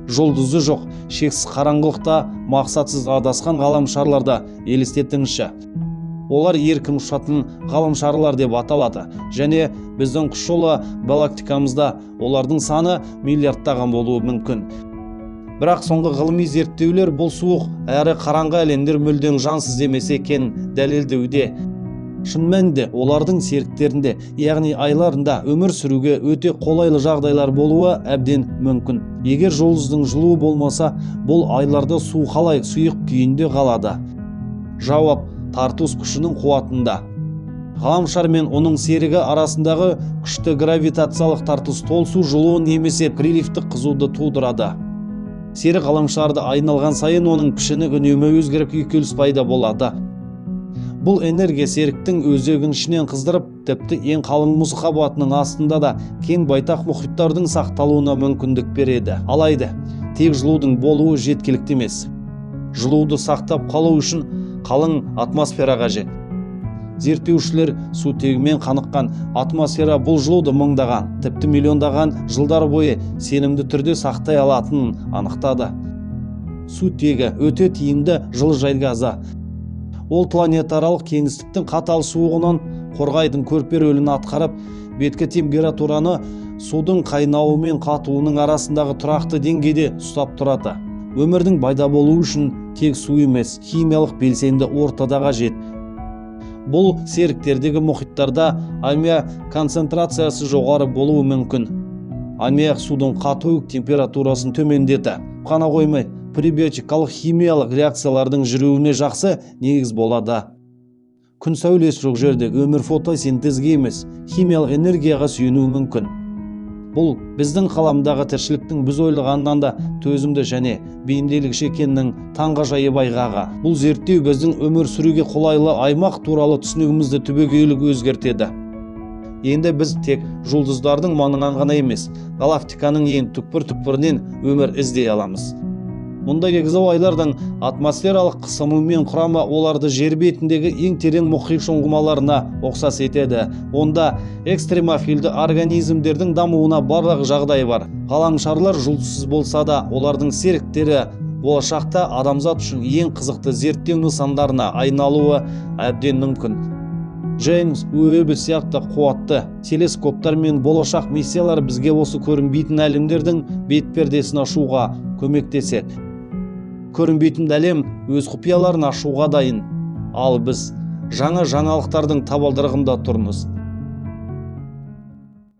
Жұлдызы жоқ, шексіз қараңғылықта мақсатсыз адасқан ғаламшарларды елестетіңізші. Олар еркін ұшатын ғаламшарлар деп аталады және біздің құс жолы галактикамызда олардың саны миллиардтаған болуы мүмкін. Бірақ соңғы ғылыми зерттеулер бұл суық әрі қараңғы әлемдер мүлдем жансыз емес екенін дәлелдеуде. Шын мәнінде олардың серіктерінде, яғни айларында өмір сүруге өте қолайлы жағдайлар болуы әбден мүмкін. Егер жұлдыздың жылуы болмаса, бұл айларда су қалай сұйық күйінде қалады? Жауап тартылыс күшінің қуатында. Ғаламшар мен оның серігі арасындағы күшті гравитациялық тартылыс толысу жылуы немесе приливтік қызуды тудырады. Серік ғаламшарды айналған сайын оның пішіні үнемі өзгеріп, үйкеліс пайда болады. Бұл энергия серіктің өзегін ішінен қыздырып, тіпті ең қалың мұз қабатының астында да кең байтақ мұхиттардың сақталуына мүмкіндік береді. Алайда тек жылудың болуы жеткілікті емес. Жылуды сақтап қалу үшін қалың атмосфера қажет. Зерттеушілер сутегімен қаныққан атмосфера бұл жылуды мыңдаған, тіпті миллиондаған жылдар бойы сенімді түрде сақтай алатынын анықтады. Сутегі өте тиімді жылыжай газы. Ол планетаралық кеңістіктің қатал суығынан қорғайтын көрпе рөлін атқарып, беткі температураны судың қайнауы мен қатуының арасындағы тұрақты деңгейде ұстап тұрады. Өмірдің пайда болуы үшін тек су емес, химиялық белсенді орта да қажет. Бұл серіктердегі мұхиттарда аммиак концентрациясы жоғары болуы мүмкін. Аммиак судың қату температурасын төмендетіп қана қоймай, пребиотикалық химиялық реакциялардың жүруіне жақсы негіз болады. Күн сәулесі жоқ жерде өмір фотосинтезге емес, химиялық энергияға сүйенуі мүмкін. Бұл біздің ғаламдағы тіршіліктің біз ойлағаннан да төзімді және бейімделгіш екенінің таңғажайып айғағы. Бұл зерттеу біздің өмір сүруге қолайлы аймақ туралы түсінігімізді түбегейлі өзгертеді. Енді біз тек жұлдыздардың маңынан ғана емес, галактиканың ең түкпір-түкпірінен өмір іздей аламыз. Мұндай экзоайлардың атмосфералық қысымы мен құрамы оларды жер бетіндегі ең терең мұхит шұңғымаларына ұқсас етеді. Онда экстремофильді организмдердің дамуына барлық жағдай бар. Ғаламшарлар жұлдызсыз болса да, олардың серіктері болашақта адамзат үшін ең қызықты зерттеу нысандарына айналуы әбден мүмкін. Джеймс Уэбб сияқты қуатты телескоптар мен болашақ миссиялар бізге осы көрінбейтін әлемдердің бет пердесін ашуға көмектеседі. Көрінбейтін әлем өз құпияларын ашуға дайын. Ал біз жаңа жаңалықтардың табалдырығында тұрмыз.